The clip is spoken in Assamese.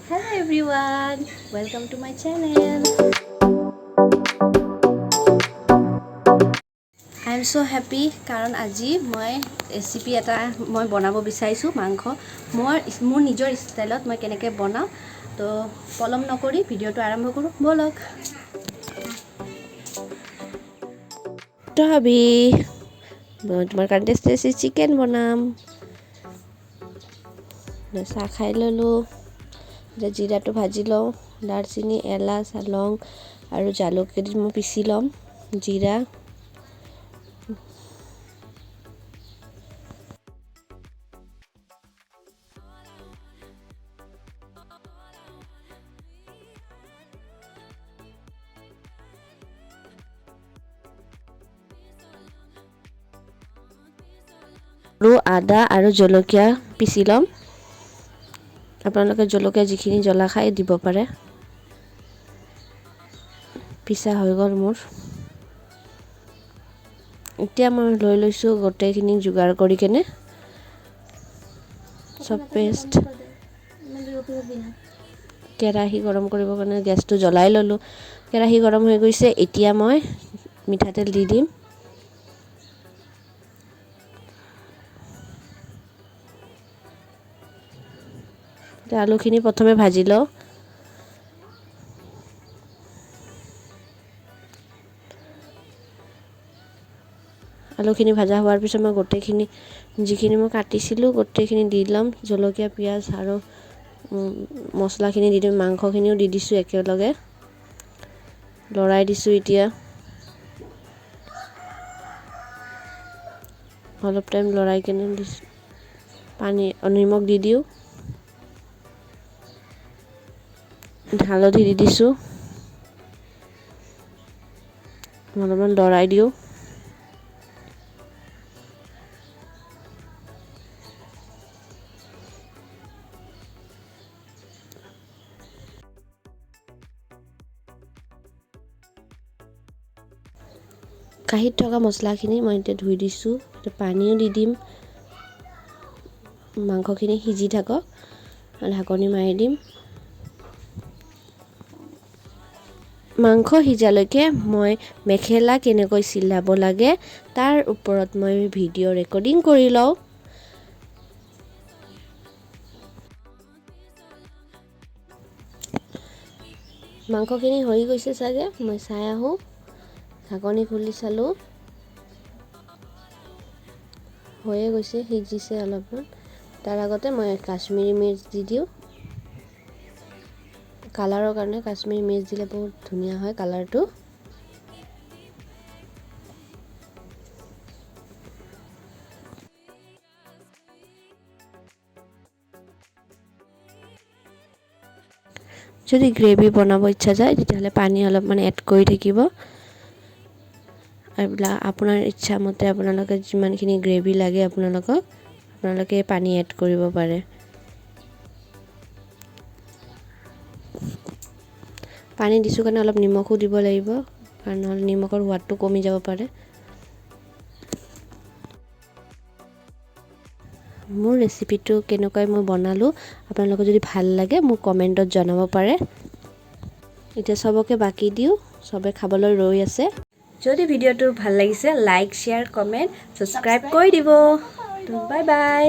Hello everyone, welcome to my channel. I am so happy, কাৰণ আজি মই ৰেচিপি এটা মই বনাব বিচাৰিছোঁ, মাংস। মই মোৰ নিজৰ ষ্টাইলত মই কেনেকৈ বনাওঁ। তো পলম নকৰি ভিডিঅ'টো আৰম্ভ কৰোঁ ব'লক। তো হাবি, মই তোমাৰ কাৰণে টেষ্টি টেষ্টি চিকেন বনাম। চাহ খাই ল'লোঁ। এতিয়া জিৰাটো ভাজি লওঁ। দালচেনি, এলাচ, লং আৰু জালুক এদিন মই পিচি ল'ম। জিৰা আৰু আদা আৰু জলকীয়া পিচি ল'ম। আপোনালোকে জলকীয়া যিখিনি জ্বলা খাই দিব পাৰে। পিচা হৈ গ'ল মোৰ। এতিয়া মই লৈ লৈছোঁ গোটেইখিনি যোগাৰ কৰি কেনে চব পেষ্ট। কেৰাহী গৰম কৰিবৰ কাৰণে গেছটো জ্বলাই ল'লোঁ। কেৰাহী গৰম হৈ গৈছে। এতিয়া মই মিঠাতেল দি দিম। আলুখিনি প্ৰথমে ভাজি লওঁ। আলুখিনি ভাজা হোৱাৰ পিছত মই গোটেইখিনি যিখিনি মই কাটিছিলোঁ, গোটেইখিনি দি ল'ম। জলকীয়া, পিঁয়াজ আৰু মছলাখিনি দি দিম। মাংসখিনিও দি দিছোঁ একেলগে। লৰাই দিছোঁ। এতিয়া অলপ টাইম লৰাই কেনে দিছোঁ। পানী, নিমখ দি দিওঁ, হালধি দি দিছোঁ। অলপমান লৰাই দিওঁ। কাঁহীত থকা মছলাখিনি মই এতিয়া ধুই দিছোঁ। এতিয়া পানীও দি দিম। মাংসখিনি সিজি থাকক, ঢাকনি মাৰি দিম। মাংস সিজালৈকে মই মেখেলা কেনেকৈ চিলাব লাগে তাৰ ওপৰত মই ভিডিঅ' ৰেকৰ্ডিং কৰি লওঁ। মাংসখিনি হৈ গৈছে চাগে, মই চাই আহোঁ। ঢাকনি খুলি চালোঁ, হৈয়ে গৈছে, সিজিছে অলপমান। তাৰ আগতে মই কাশ্মীৰী মিৰ্চ দি দিওঁ কালাৰৰ কাৰণে। কাশ্মীৰী মিৰ্চ দিলে বহুত ধুনীয়া হয় কালাৰটো। যদি গ্ৰেভি বনাব ইচ্ছা যায়, তেতিয়াহ'লে পানী অলপমান এড কৰি থাকিব। এইবিলাক আপোনাৰ ইচ্ছামতে, আপোনালোকে যিমানখিনি গ্ৰেভি লাগে আপোনালোকক, আপোনালোকে পানী এড কৰিব পাৰে। পানী দিছোঁ কাৰণে অলপ নিমখো দিব লাগিব, কাৰণ নহ'লে নিমখৰ সোৱাদটো কমি যাব পাৰে। মোৰ ৰেচিপিটো কেনেকৈ মই বনালোঁ, আপোনালোকৰ যদি ভাল লাগে মোক কমেণ্টত জনাব পাৰে। এতিয়া চবকে বাকি দিওঁ, চবে খাবলৈ ৰৈ আছে। যদি ভিডিঅ'টো ভাল লাগিছে, লাইক, শ্বেয়াৰ, কমেণ্ট, ছাবস্ক্ৰাইব কৰি দিব। Bye bye.